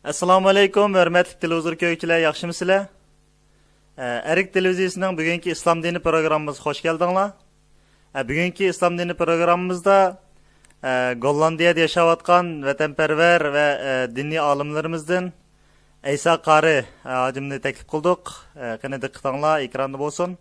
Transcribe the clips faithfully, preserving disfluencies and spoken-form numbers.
ئەسسالامۇ ئەلەيكۇم، ھۆرمەتلىك تېلېۋىزور كۆرگۈچىلەر، ياخشىمۇسىلەر؟ ئە، ئەرك تېلېۋىزىيىسىنىڭ بۈگۈنكى ئىسلام دىنى پروگراممىمىزغا خوش كەلدىڭلار. ئە، بۈگۈنكى ئىسلام دىنى پروگراممىمىزدا، ئە، گوللاندىيەدە ياشاۋاتقان ۋەتەنپەرۋەر ۋە، ئە، دىنىي ئالىملىرىمىزدىن ئەيسا قارى، ئە، ھاجىمنى تەكلىپ قىلدۇق. ئە، قېنى دىققىتىڭلار ئېكراندا بولسۇن.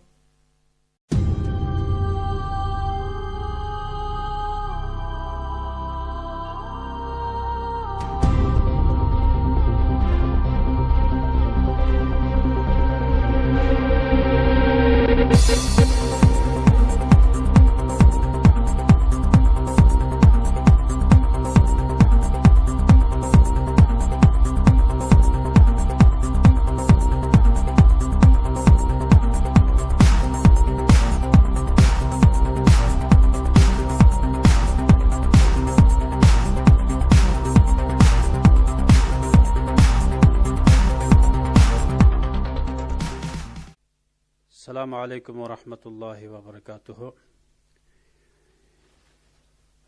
ئەسسالامۇ ئەلەيكۇم ۋە رەھمەتۇللاھى ۋە بەرىكاتۇھۇ.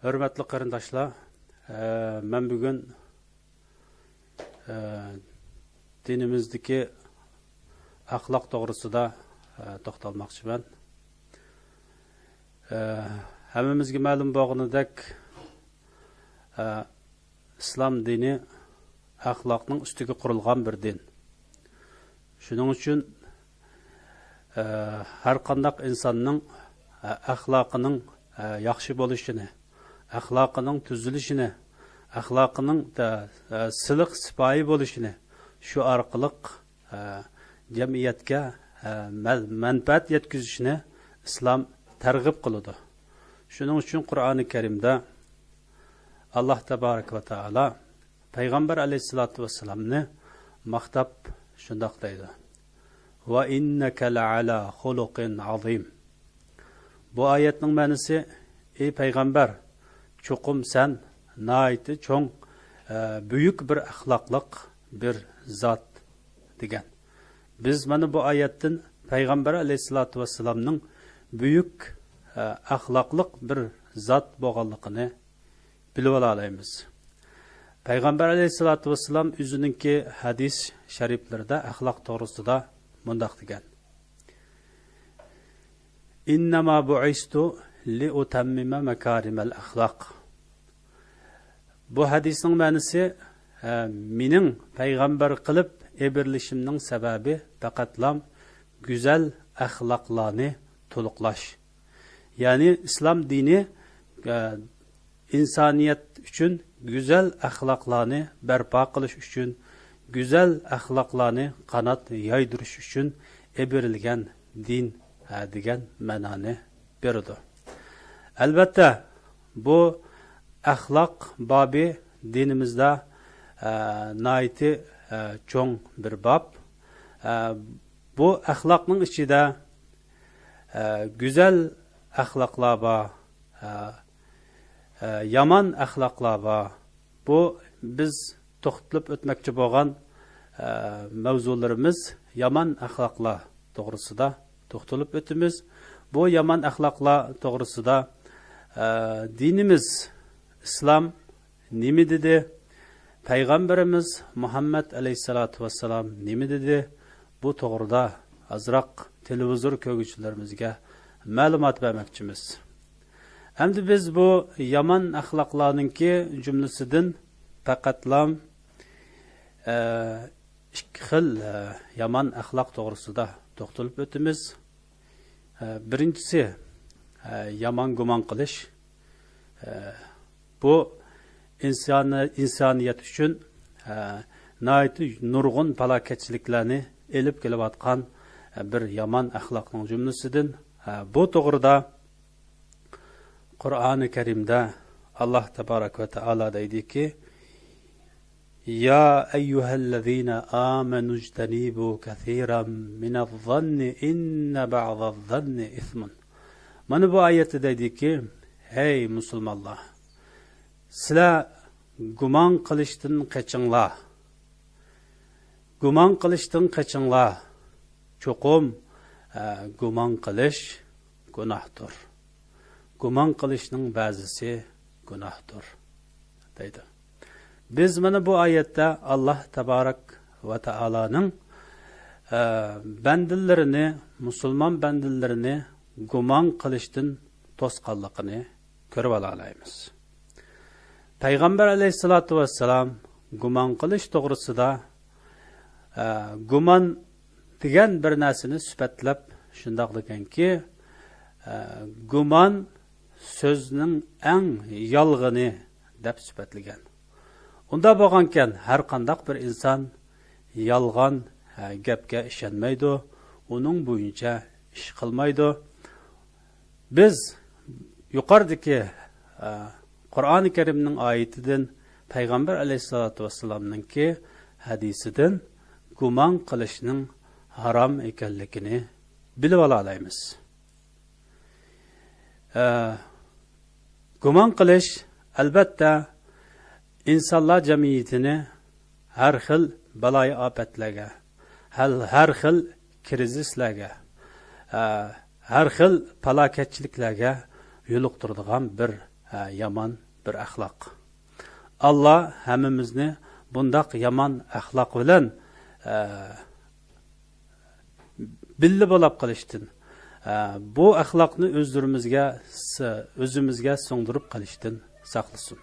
ھۆرمەتلىك قېرىنداشلار، ئە، مەن بۈگۈن، ئە، دىنىمىزدىكى ئەخلاق توغرىسىدا، ئە، توختالماقچىمەن. ئە، ھەممىمىزگە مەلۇم بولغىنىدەك، ئە، ئىسلام دىنى ئەخلاقنىڭ ئۈستىگە قۇرۇلغان بىر دىن. شۇنىڭ ئۈچۈن، ئە، ھەر قانداق ئىنساننىڭ، ئە، ئەخلاقىنىڭ، ئە، ياخشى بولۇشىنى، ئەخلاقىنىڭ تۈزۈلۈشىنى، ئەخلاقىنىڭ، ئە، ئە، سىلىق سىپايى بولۇشىنى، شۇ ئارقىلىق، ئە، جەمئىيەتكە، ئە، مەل-، مەنپەئەت يەتكۈزۈشىنى ئىسلام تەرغىب قىلىدۇ. شۇنىڭ ئۈچۈن قۇرئانى كەرىمدە ئاللاھ تەبارەك ۋە تائالا پەيغەمبەر ئەلەيھىسسالاتۇ ۋەسسالامنى ماختاپ شۇنداق دەيدۇ: «ۋە ئىننەكە لەئەلا خۇلۇقىن ئازىم.» بۇ ئايەتنىڭ مەنىسى: ئى پەيغەمبەر، چوقۇم سەن ناھايىتى چوڭ، ئە، بۈيۈك بىر ئەخلاقلىق بىر زات، دېگەن. بىز مانا بۇ ئايەتتىن پەيغەمبەر ئەلەيھىسسالاتۇ ۋەسسالامنىڭ بۈيۈك، ئە، ئەخلاقلىق بىر زات بولغانلىقىنى بىلىۋالالايمىز. پەيغەمبەر ئەلەيھىسسالاتۇ ۋەسسالام ئۆزىنىڭكى ھەدىس شەرىپلىرىدە ئەخلاق توغرىسىدا مۇنداق دېگەن: «ئىننەما بۇئىستۇ لىئۇتەممىمە مەكارىمەل ئەخلاق.» بۇ ھەدىسنىڭ مەنىسى، ھە، مېنىڭ پەيغەمبەر قىلىپ ئېبىرىلىشىمنىڭ سەۋەبى پەقەتلام گۈزەل ئەخلاقلارنى تولۇقلاش. يەنى ئىسلام دىنى، ھە، ئىنسانىيەت ئۈچۈن گۈزەل ئەخلاقلارنى بەرپا قىلىش ئۈچۈن، گۈزەل ئەخلاقلارنى قانات يايدۇرۇش ئۈچۈن ئېبىرىلگەن دىن، ھە، دېگەن مەنانى بېرىدۇ. ئەلۋەتتە، بۇ ئەخلاق بابى دىنىمىزدا، ئە، ناھايىتى، ئە، چوڭ بىر باب. ئە، بۇ ئەخلاقنىڭ ئىچىدە، ئە، گۈزەل ئەخلاقلار بار، ئە، ئە، يامان ئەخلاقلار بار. بۇ بىز توختىلىپ ئۆتمەكچى بولغان، ئە، مەۋزۇلىرىمىز يامان ئەخلاقلار توغرىسىدا توختىلىپ ئۆتىمىز. بۇ يامان ئەخلاقلار توغرىسىدا، ئە، دىنىمىز ئىسلام نېمە دېدى؟ پەيغەمبىرىمىز مۇھەممەد ئەلەيھىسسالاتۇ ۋەسسالام نېمە دېدى؟ بۇ توغرىدا ئازراق تېلېۋىزور كۆرگۈچىلىرىمىزگە مەلۇمات بەرمەكچىمىز. ئەمدى بىز بۇ يامان ئەخلاقلارنىڭكى جۈملىسىدىن پەقەتلام، ئە، ئىككى خىل، ئە، يامان ئەخلاق توغرىسىدا توختىلىپ ئۆتىمىز. ئە، بىرىنچىسى، ئە، يامان گۇمان قىلىش. ئە، بۇ ئىنسانى-، ئىنسانىيەت ئۈچۈن، ئە، ناھايىتى نۇرغۇن پالاكەتچىلىكلەرنى ئېلىپ كېلىۋاتقان، ئە، بىر يامان ئەخلاقنىڭ جۈملىسىدىن. ئە، بۇ توغرىدا قۇرئانى كەرىمدە ئاللاھ تەبارەك ۋە تائالا دەيدىكى: «يا أيها الذين آمنوا اجتنبوا كثيرا من الظن إن بعض الظن إثم.» مانا بۇ ئايەتتە دەيدىكى: ھەي مۇسۇلمانلار، سىلەر گۇمان قىلىشتىن قېچىڭلار. گۇمان قىلىشتىن قېچىڭلار. چوقۇم، ئە، گۇمان قىلىش گۇناھتۇر. گۇمان قىلىشنىڭ بەزىسى گۇناھتۇر، دەيدۇ. بىز مانا بۇ ئايەتتە ئاللاھ تابارەك ۋە تائالانىڭ، ئە، بەندىلىرىنى، مۇسۇلمان بەندىلىرىنى گۇمان قىلىشتىن توسقانلىقىنى كۆرۈۋالالايمىز. پەيغەمبەر ئەلەيھىسسالاتۇ ۋەسسالام گۇمان قىلىش توغرىسىدا، ئە، گۇمان دېگەن بىر نەرسىنى سۈپەتلەپ شۇنداق دېگەنكى، ئە، گۇمان سۆزنىڭ ئەڭ يالغىنى دەپ سۈپەتلىگەن. ئۇنداق بولغانكەن، ھەر قانداق بىر ئىنسان يالغان، ئە، گەپكە ئىشەنمەيدۇ، ئۇنىڭ بويىچە ئىش قىلمايدۇ. بىز يۇقىرىدىكى، ئە، قۇرئانى كەرىمنىڭ ئايىتىدىن، پەيغەمبەر ئەلەيھىسسالاتۇ ۋەسسالامنىڭكى ھەدىسىدىن گۇمان قىلىشنىڭ ھارام ئىكەنلىكىنى بىلىۋالالايمىز. ئە، گۇمان قىلىش، ئەلۋەتتە، ئىنسانلار جەمئىيىتىنى ھەر خىل بالايىئاپەتلەرگە، ھەل-، ھەر خىل كىرىزىسلەرگە، ئە، ھەر خىل پالاكەتچىلىكلەرگە يولۇقتۇرىدىغان بىر، ئە، يامان بىر ئەخلاق. ئاللا ھەممىمىزنى بۇنداق يامان ئەخلاق بىلەن، ئە، بىللە بولاپ قېلىشتىن، ئە، بۇ ئەخلاقنى ئۆزلىرىمىزگە س-، ئۆزىمىزگە سىڭدۈرۈپ قېلىشتىن ساقلىسۇن.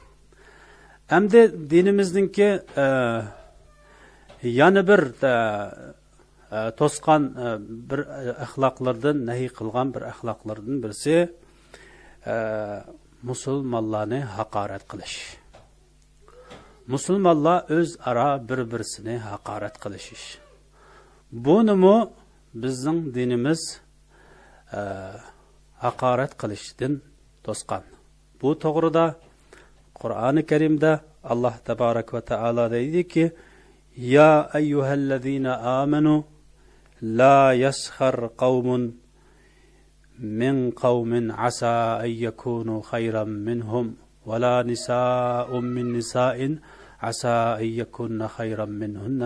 ئەمدى دىنىمىزنىڭكى، ئە، يەنە بىر، ئە، ئە، توسقان، ئە، بىر ئەخلاقلىرىدىن، نەھى قىلغان بىر ئەخلاقلىرىدىن بىرسى، ئە، مۇسۇلمانلارنى ھاقارەت قىلىش. مۇسۇلمانلار ئۆزئارا بىر-بىرسىنى ھاقارەت قىلىشىش. بۇنىمۇ بىزنىڭ دىنىمىز، ئە، ھاقارەت قىلىشتىن توسقان. بۇ توغرىدا قۇرئانى كەرىمدە ئاللاھ تابارەك ۋە تائالا دەيدىكى، يا أيها الذين آمنوا لا يسخر قوم من قوم عسى أن يكونوا خيرا منهم ولا نساء من نساء عسى أن يكن خيرا منهن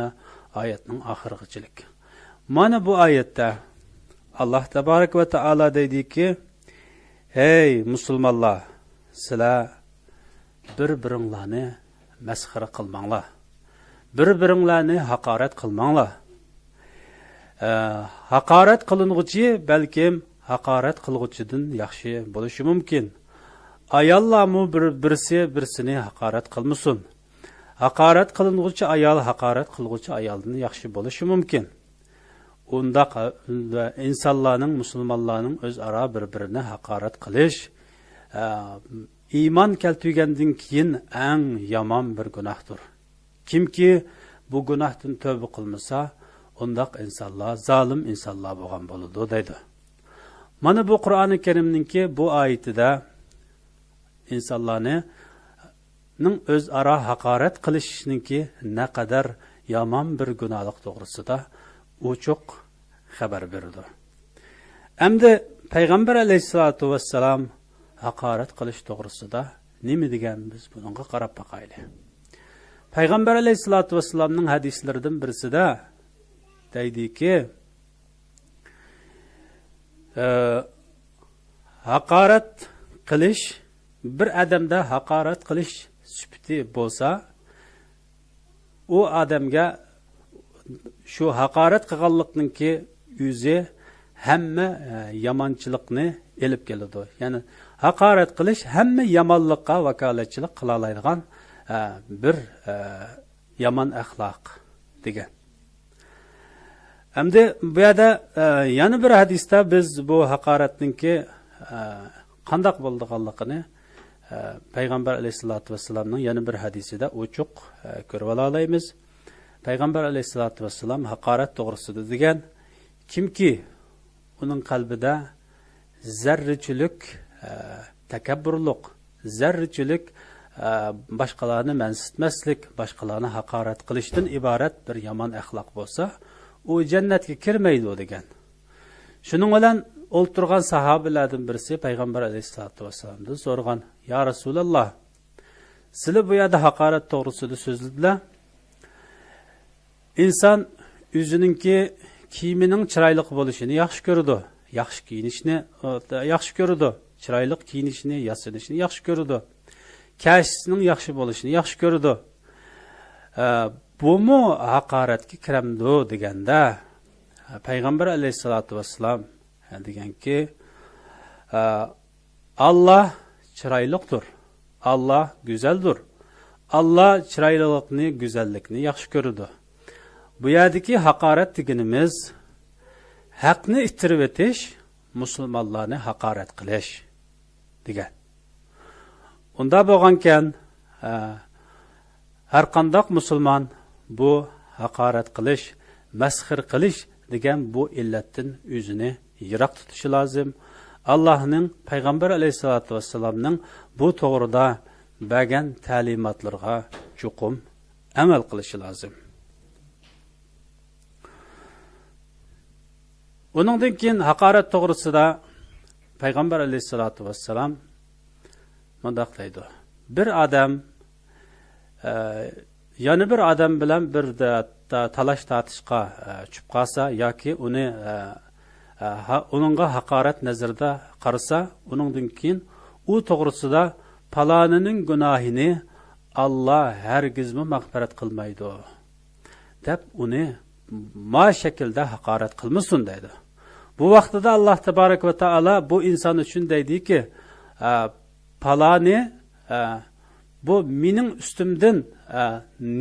ئايەتنىڭ ئاخىرىغىچىلىك. مانا بۇ ئايەتتە ئاللاھ تابارەك ۋە تائالا دەيدىكى، ھەي مۇسۇلمانلار، سىلەر بىر-بىرىڭلارنى مەسخىرە قىلماڭلار. بىر-بىرىڭلارنى ھاقارەت قىلماڭلار. ئە، ھاقارەت قىلىنغۇچى بەلكىم ھاقارەت قىلغۇچىدىن ياخشى بولۇشى مۇمكىن. ئاياللارمۇ بىر-، بىرسى بىرسىنى ھاقارەت قىلمىسۇن. ھاقارەت قىلىنغۇچى ئايال ھاقارەت قىلغۇچى ئايالدىن ياخشى بولۇشى مۇمكىن. ئۇنداق، ئە، ئىنسانلارنىڭ، مۇسۇلمانلارنىڭ ئۆزئارا بىر-بىرىنى ھاقارەت قىلىش، ئە، ئىمان كەلتۈرگەندىن كېيىن ئەڭ يامان بىر گۇناھتۇر. كىمكى بۇ گۇناھتىن تۆبە قىلمىسا، ئۇنداق ئىنسانلار زالىم ئىنسانلار بولغان بولىدۇ، دەيدۇ. مانا بۇ قۇرئانى كەرىمنىڭكى بۇ ئايىتىدە ئىنسانلارنى، نىڭ ئۆزئارا ھاقارەت قىلىشىشنىڭكى نەقەدەر يامان بىر گۇناھلىق توغرىسىدا ئوچۇق خەۋەر بېرىدۇ. ئەمدى پەيغەمبەر ئەلەيھىسسالاتۇ ۋەسسالام ھاقارەت قىلىش توغرىسىدا نېمە دېگەن، بىز بۇنىڭغا قاراپ باقايلى. پەيغەمبەر ئەلەيھىسسالاتۇ ۋەسسالامنىڭ ھەدىسلىرىدىن بىرسىدە دەيدىكى، ئە، ھاقارەت قىلىش، بىر ئادەمدە ھاقارەت قىلىش سۈپىتى بولسا، ئۇ ئادەمگە شۇ ھاقارەت قىلغانلىقنىڭكى ئۆزى ھەممە، ئە، يامانچىلىقنى ئېلىپ كېلىدۇ. يەنى ھاقارەت قىلىش ھەممە يامانلىققا ۋاكالەتچىلىك قىلالايدىغان، ئە، بىر، ئە، يامان ئەخلاق دېگەن. ئەمدى بۇ يەردە، ئە، يەنە بىر ھەدىستە بىز بۇ ھاقارەتنىڭكى، ئە، قانداق بولىدىغانلىقىنى، ئە، پەيغەمبەر ئەلەيھىسسالاتۇ ۋەسسالامنىڭ يەنە بىر ھەدىسىدە ئوچۇق، ئە، كۆرۈۋالالايمىز. پەيغەمبەر ئەلەيھىسسالاتۇ ۋەسسالام ھاقارەت توغرىسىدا دېگەن، كىمكى ئۇنىڭ قەلبىدە زەررىچىلىك، ئە، تەكەببۇرلۇق، زەررىچىلىك، ئە، باشقىلارنى مەنسىتمەسلىك، باشقىلارنى ھاقارەت قىلىشتىن ئىبارەت بىر يامان ئەخلاق بولسا، ئۇ جەننەتكە كىرمەيدۇ دېگەن. شۇنىڭ بىلەن ئولتۇرغان ساھابىلەردىن بىرسى پەيغەمبەر ئەلەيھىسسالاتۇ ۋەسسالامدىن سورىغان، يا رەسۇلاللا، سىلەر بۇ يەردە ھاقارەت توغرىسىدا سۆزلىدىلەر. ئىنسان ئۆزىنىڭكى كىيىمىنىڭ چىرايلىق بولۇشىنى ياخشى كۆرىدۇ، ياخشى كىيىنىشنى، ئە، ياخشى كۆرىدۇ، چىرايلىق كىيىنىشنى، ياسىنىشنى ياخشى كۆرىدۇ، كەشتىسىنىڭ ياخشى بولۇشىنى ياخشى كۆرىدۇ. ئە، بۇمۇ ھاقارەتكە كىرەمدۇ دېگەندە، پەيغەمبەر ئەلەيھىسسالاتۇ ۋەسسالام دېگەنكى، ئە، ئاللا چىرايلىقتۇر، ئاللا گۈزەلدۇر، ئاللا چىرايلىقلىقنى، گۈزەللىكنى ياخشى كۆرىدۇ. بۇ يەردىكى ھاقارەت دېگىنىمىز ھەقنى ئىتتىرىۋېتىش، مۇسۇلمانلارنى ھاقارەت قىلىش دېگەن. ئۇنداق بولغانكەن، ئە، ھەرقانداق مۇسۇلمان بۇ ھاقارەت قىلىش، مەسخىرە قىلىش دېگەن بۇ ئىللەتتىن ئۆزىنى يىراق تۇتۇشى لازىم. ئاللاھنىڭ، پەيغەمبەر ئەلەيھىسسالاتۇ ۋەسسالامنىڭ بۇ توغرىدا بەرگەن تەلىماتلىرىغا چوقۇم ئەمەل قىلىشى لازىم. ئۇنىڭدىن كېيىن ھاقارەت توغرىسىدا پەيغەمبەر ئەلەيھىسسالاتۇ ۋەسسالام مۇنداق دەيدۇ: بىر ئادەم، ئە، يەنە بىر ئادەم بىلەن بىر دە-، تا-، تالاش تارتىشقا، ئە، چۈشۈپ قالسا ياكى ئۇنى، ئە، ئە، ھا-، ئۇنىڭغا ھاقارەت نەزىرىدە قارىسا، ئۇنىڭدىن كېيىن ئۇ توغرىسىدا پالانىنىڭ گۇناھىنى ئاللا ھەرگىزمۇ مەغپىرەت قىلمايدۇ دەپ ئۇنى ما شەكىلدە ھاقارەت قىلمىسۇن دەيدۇ. بۇ ۋاقتىدا ئاللا تەبارەك ۋە تائالا بۇ ئىنسان ئۈچۈن دەيدىكى، ئە، پالانى، ئە، بۇ مېنىڭ ئۈستۈمدىن، ئە،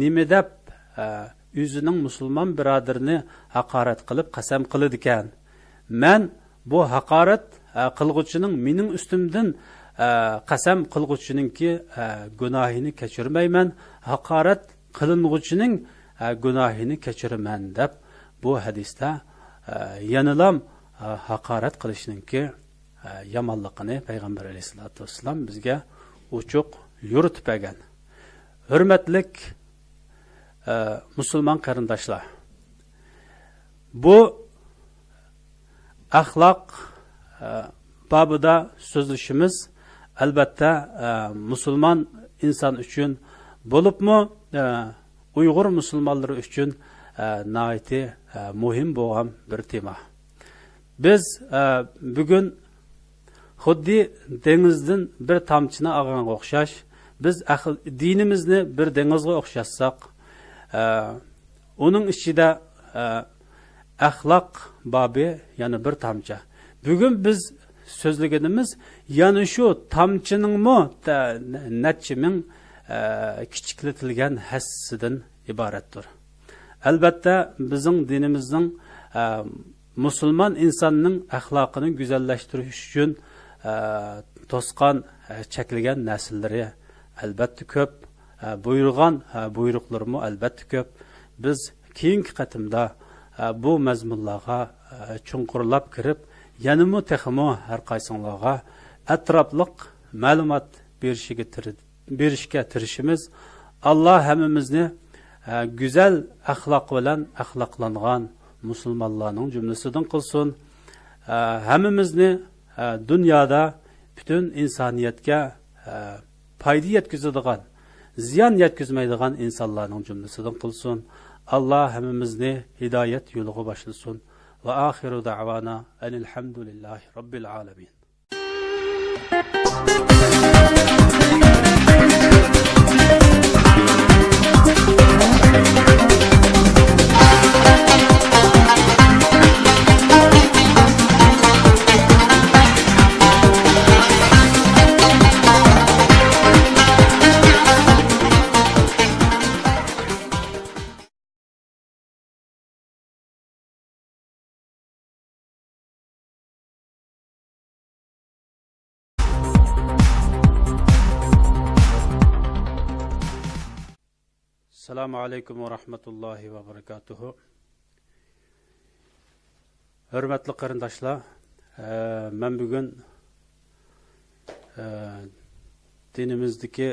نېمە دەپ، ئە، ئۆزىنىڭ مۇسۇلمان بۇرادىرىنى ھاقارەت قىلىپ قەسەم قىلىدىكەن؟ مەن بۇ ھاقارەت، ئە، قىلغۇچىنىڭ مېنىڭ ئۈستۈمدىن، ئە، قەسەم قىلغۇچىنىڭكى، ئە، گۇناھىنى كەچۈرمەيمەن، ھاقارەت قىلىنغۇچىنىڭ، ئە، گۇناھىنى كەچۈرىمەن دەپ بۇ ھەدىستە، ئە، يەنىلام، ئە، ھاقارەت قىلىشنىڭكى، ئە، يامانلىقىنى پەيغەمبەر ئەلەيھىسسالاتۇ ۋەسسالام بىزگە ئوچۇق يورۇتۇپ بەرگەن. ھۆرمەتلىك، ئە، مۇسۇلمان قېرىنداشلار، بۇ ئەخلاق، ئە، بابىدا سۆزلىشىمىز، ئەلبەتتە، ئە، مۇسۇلمان ئىنسان ئۈچۈن، بولۇپمۇ، ئە، ئۇيغۇر مۇسۇلمانلىرى ئۈچۈن، ئە، ناھايىتى، ئە، مۇھىم بولغان بىر تېما. بىز، ئە، بۈگۈن خۇددى دېڭىزدىن بىر تامچىنى ئالغانغا ئوخشاش، بىز ئەخ-، دىنىمىزنى بىر دېڭىزغا ئوخشاتساق، ئە، ئۇنىڭ ئىچىدە، ئە، ئەخلاق بابى يەنە بىر تامچە. بۈگۈن بىز سۆزلىگىنىمىز يەنە شۇ تامچىنىڭمۇ تە-، نەچچە مىڭ، ئە، كىچىكلىتىلگەن ھەسسىسىدىن ئىبارەتتۇر. ئەلبەتتە، بىزنىڭ دىنىمىزنىڭ، ئە، مۇسۇلمان ئىنساننىڭ ئەخلاقىنى گۈزەللەشتۈرۈش ئۈچۈن، ئە، توسقان، ئە، چەكلىگەن نەرسىلىرى ئەلبەتتە كۆپ، ئە، بۇيرۇغان، ئە، بۇيرۇقلىرىمۇ ئەلبەتتە كۆپ. بىز كېيىنكى قېتىمدا، ئە، بۇ مەزمۇنلارغا، ئە، چوڭقۇرلاپ كىرىپ، يەنىمۇ تېخىمۇ ھەر قايسىڭلارغا ئەتراپلىق مەلۇمات بېرىشىگە تىرىشىمىز. بېرىشكە تىرىشىمىز. ئاللا ھەممىمىزنى، ئە، گۈزەل ئەخلاق بىلەن ئەخلاقلانغان مۇسۇلمانلارنىڭ جۈملىسىدىن قىلسۇن. ئە، ھەممىمىزنى، ئە، دۇنيادا پۈتۈن ئىنسانىيەتكە، ئە، پايدا يەتكۈزىدىغان، زىيان يەتكۈزمەيدىغان ئىنسانلارنىڭ جۈملىسىدىن قىلسۇن. ئاللا ھەممىمىزنى ھىدايەت يولىغا باشلىسۇن. ۋە ئاخىرۇ دەۋانا ئەنىل ھەمدۇلىللاھى رەببىل ئالەمىن. السلام عليكم ورحمة الله وبركاته. ھۆرمەتلىك قېرىنداشلار، ئە، مەن بۈگۈن، ئە، دىنىمىزدىكى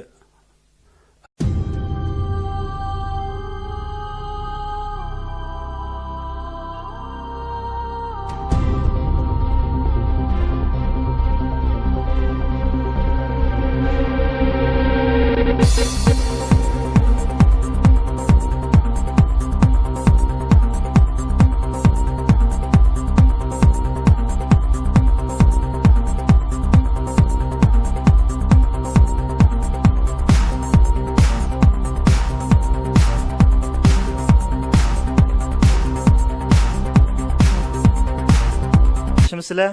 سىلەر.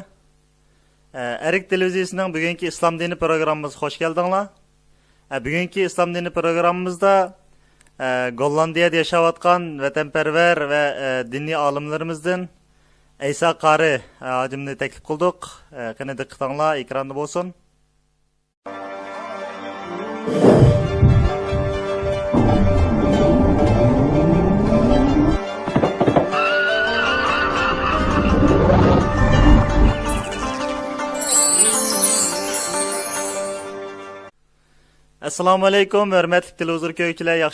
ئە، ئەرك تېلېۋىزىيىسىنىڭ بۈگۈنكى ئىسلام دىنى پروگراممىمىزغا خوش كەلدىڭلار. ئە، بۈگۈنكى ئىسلام دىنى پروگراممىمىزدا، ئە، گوللاندىيەدە ياشاۋاتقان ۋەتەنپەرۋەر ۋە، ئە، دىنىي ئالىملىرىمىزدىن ئەيسا قارى، ئە، ھاجىمنى تەكلىپ قىلدۇق. ئە، قېنى دىققىتىڭلار ئېكراندا بولسۇن. ئەسسالامۇ ئەلەيكۇم، ھۆرمەتلىك تېلېۋىزور كۆرگۈچىلەر، ياخشى